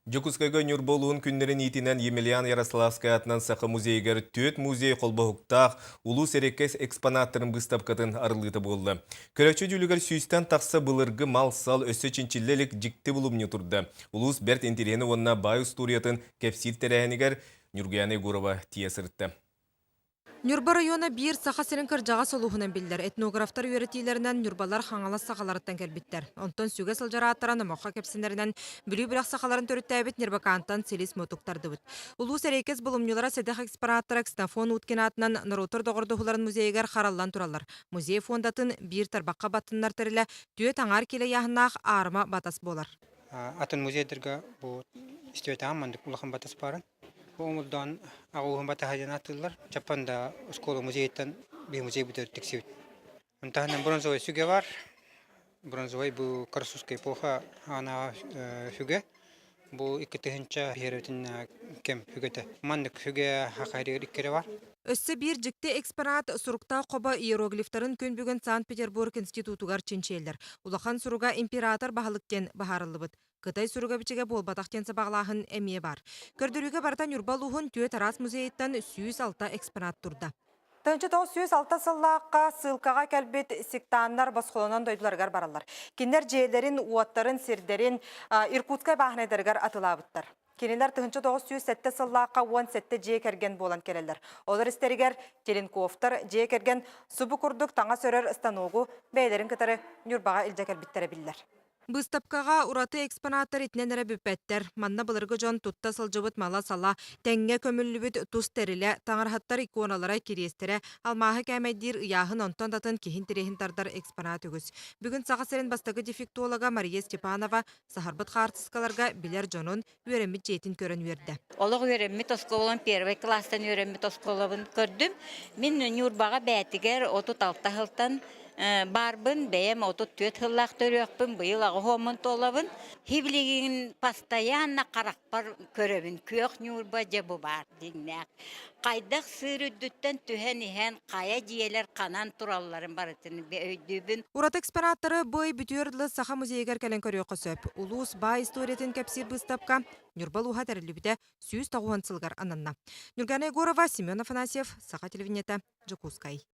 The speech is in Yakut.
Дьокуускайга Ньурба улууһун күннэрин иитинэн Емельян Ярославскай аатынан Саха музейыгар түөрт музей холбоһуктаах улуус эриэккэс экспонаттарын быыстапкатын арыллыыта буолла. Көрөөччү дьүүлүгэр сүүстэн тахса былыргы мал-сал өссө чинчиллэ илик дьикти булумньу турда. Улуус бэрт интэриэһинэй уонна баай устуоруйатын кэпсиир тэрээһинигэр Ньургуйаана Егорова тиийэ сырытта. Ньурба оройуона биир Саха сирин кырдьаҕас улууһунан биллэр. Этнографтар үөрэтиилэринэн ньурбалар Хаҥалас сахаларыттан кэлбиттэр. Онтон сүгэ сылдьар ааттара номоххо кэпсэнэринэн Бүлүү бөлөх сахаларын төрүттээбит Ньырбакаантан силис-мутук тардыбыт. Улуус эриэккэс булумньулара сэдэх экспонаттара Ксенофон Уткин аатынан норуоттар доҕордоһууларын музейыгар хараллан тураллар. Музей фондатын биир тарбахха баттыннар тэрилэ түөрт аҥаар киилэ ыйааһыннаах аарыма батас буолар. Атын музейдарга бу истибэтэҕим маннык улахан батас баарын. Бу омурдаан аҕа ууһун батаһа диэн ааттыыллар. Чаппанда оскуола музейыттан биһи музейбытыгар тиксибит. Онтон бронзовай сүгэ бар. Бронзовай бу Карсузская эпоха аана сүгэ. Бу 2000 биһиэрэтин кэм сүгэтэ. Маннык сүгэ хахайрыгар иккире бар. Өссө биир дьикти экспонат суруктаах хобо иероглифтарын күн бүгүн Санкт-Петербург институтугар чинчийэллэр. Улахан суруга император баһылык диэн быһаарыллыбыт. Кытай суруга-бичигэ буолбатах диэн сабаҕалааһын эмиэ баар. Көрдөрүүгэ барыта Ньурба улууһун түөрт араас музейыттан 106 экспонат турда. 1906 сыллаахха ссылкаҕа кэлбит сектаннар босхолонон дойдуларыгар бараллар. Кинилэр дьиэлэрин, уоттарын, сирдэрин Иркутскай бааһынайдарыгар атылаабыттар. Кинилэр 1907 сыллаахха 17 дьиэ кэргэн буолан кэлэллэр. Олор истэригэр Теленковтар дьиэ кэргэн субу курдук таҥас өрөр станогу бэйэлэрин кытары Ньурбаҕа илдьэ кэлбиттэрэ биллэр. Быыстапкаҕа ураты экспонаттар итинэн эрэ бүппэттэр. Манна былыргы дьон тутта сылдьыбыт мала-сала, тэҥҥэ көмүллүбүт тус тэрилэ, таҥараһыттар иконалара, кириэстэрэ, алмааһы кээмэйдиир ыйааһын онтон да атын киһи интэриэһин тардар экспонат үгүс. Бүгүн Саха сирин бастакы дефектолога Мария Степанова саһарбыт хаартыскаларга билэр дьонун, үөрэммит дьиэтин көрөн үөрдэ. Олох үөрэммит оскуолам первый класстан үөрэммит оскуолабын көрдүм. Мин Ньурбаҕа бээтигэр 36 сылтан баарбын, бэйэм 34 сыллаах төрүөхпүн, быйыл аҕыс туолабын. Хиблигин постоянно харахпар көрөбүн, күөх Ньурба дьэ бу баар дьиҥнээх. Хайдах сыыр үрдүттэн түһэн иһэн хайа дьиэлэр ханан туралларын барытын өйдүүбүн. Ураты экспонаттары бу ый бүтүөр дылы Саха музейыгар кэлэн көрүөххэ сөп. Улуус баай историятын кэпсиир быыстапка Ньурба улууһа тэриллибитэ 190 сылыгар ананна. Ньургана Егорова, Семен Афанасьев, Саха телевидениета, Дьокуускай.